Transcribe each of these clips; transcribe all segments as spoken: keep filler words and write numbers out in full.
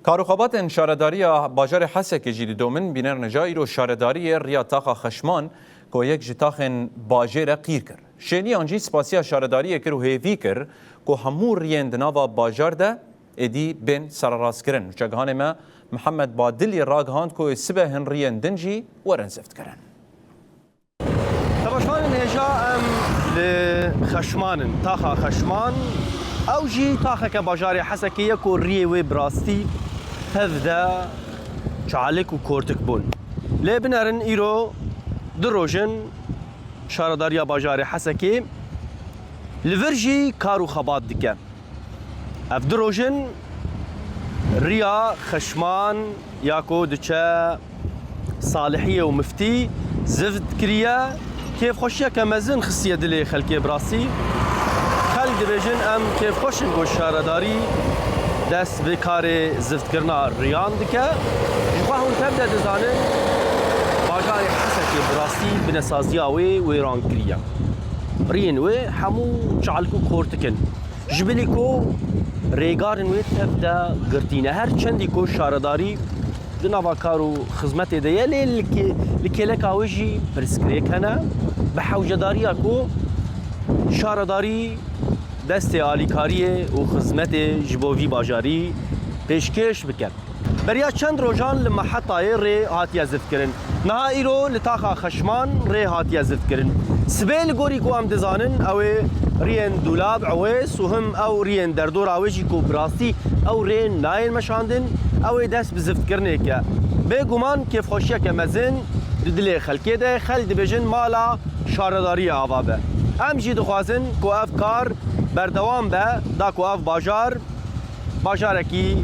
Kar û xebatên şaredariya bajarê Hesekê jî didomin. Bînerine ca îro şaredariyê riya taxa Xeşman ku yek ji taxên bajêr e qîr kir. Şêliyan jî spasiya şaredariyê kir û hêvî kir ku hemû riyên di nava bajar de êdî bên sererastkirin. Nûçegihanê me Mihemed Badilî ragihand ku ê sibe hin riyên din jî werin ziftkirin. Temaşevanên hêja, em li Xeşman in, taxa Xeşman. Ew jî taxeke bajarê Hesekê ye ku riyê wê bi rastî tev de çalik û kortik bûn. Lê binerin îro du roj in şaredariya bajarê Hesekê li vir jî kar û xebat dike. Ev du roj in riya Xeşman ya ku diçe Salihiyê û Miftî zift kiriye. Kêfxweşiyeke mezin xistiye dilê xelkê bi rastî. Xelk dibêjin, em kêfxweş in ku şaredarî dest bi karê ziftkirina riyan dike. Ji xwe hûn tev de dizanin, bajarê Hesekê bi rastî binesaziya wê wêran kiriye. Riyên wê hemû çalik û kortik in. Ji bilî ku rêgarên wê tev de girtî ne. Her çendî ku şaredarî di nava kar û xizmetê de ye, lê li kê-, li kêleka wê jî pirsgirêk hene. Bi hewcedariya ku şaredarî destê alîkariyê û xizmetê ji bo vî bajarî pêşkêş bike. Beriya çend rojan li Mehetayê rê hatiye ziftkirin. Niha îro li taxa Xeşman rê hatiye ziftkirin. Sibê li gorî ku em dizanin, ew ê riyên Dûlab, Ewês û him ew riyên derdora wê jî ku bi rastî ew rê nayên meşandin, ew ê dest bi ziftkirinê ke. Bêguman kêfxweşiyeke mezin di dilê xelkê de, xelk dibêjin mala şaredariyê ava be. Em jî dixwazin ku ev kar berdewam be, da ku ev bajar bajarekî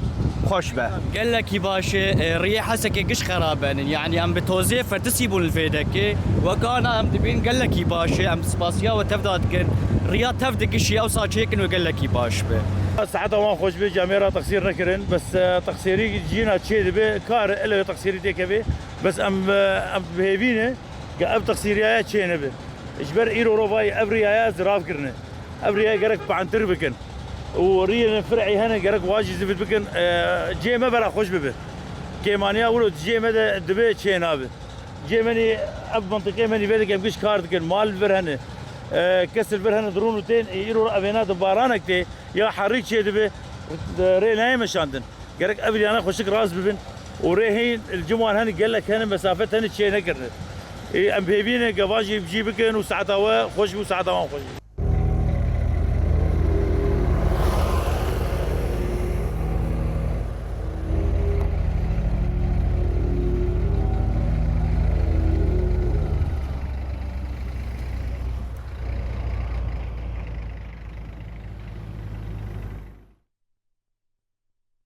xweş be. Gelekî baş e, e, riyê Hesekê giş xerabenin. Yanî em bi tozê fertisî bûn li vê dekê. Wekana em dibîn gelekî baş e, em spasiya we tev da dikin. Riya tev digişî, ew saçêkin we gelekî baş be. Saeta wan xweş be, camêra texsîr nekirin. Bes, e, texsîrî cîna çê dibe, kar ele texsîrî têkeve. Bes em, e, em bi hêvî ne ke ev texsîriya çê nebe. Ji ber îro rovayî ev riyaya zirav kirine. Ev riyaya gerek pihantir bikin. Û riyên fir'î hene gerek wa jî zivit bikin. E, cihê me bera xweş bibe. Kêmaniya wilo cihê me de dibe çê nabe. Cihê me nî ev mintiqê me nî vê dikem giş kar dikin. Mal li vir hene. E, kes li vir hene dirûn û tên, e, îro evêna di baranek tê ya herî çê dibe, rê nayê meşandin. Gerek ev riyana xweşik rast bibin û rê heyî li cim wan hene gelek hene mesafe tenê çê nekirine. Ê, em bi hêvî ne ke van jî bi cî bikin û saeta we xweş bû, saeta wan xweş bû.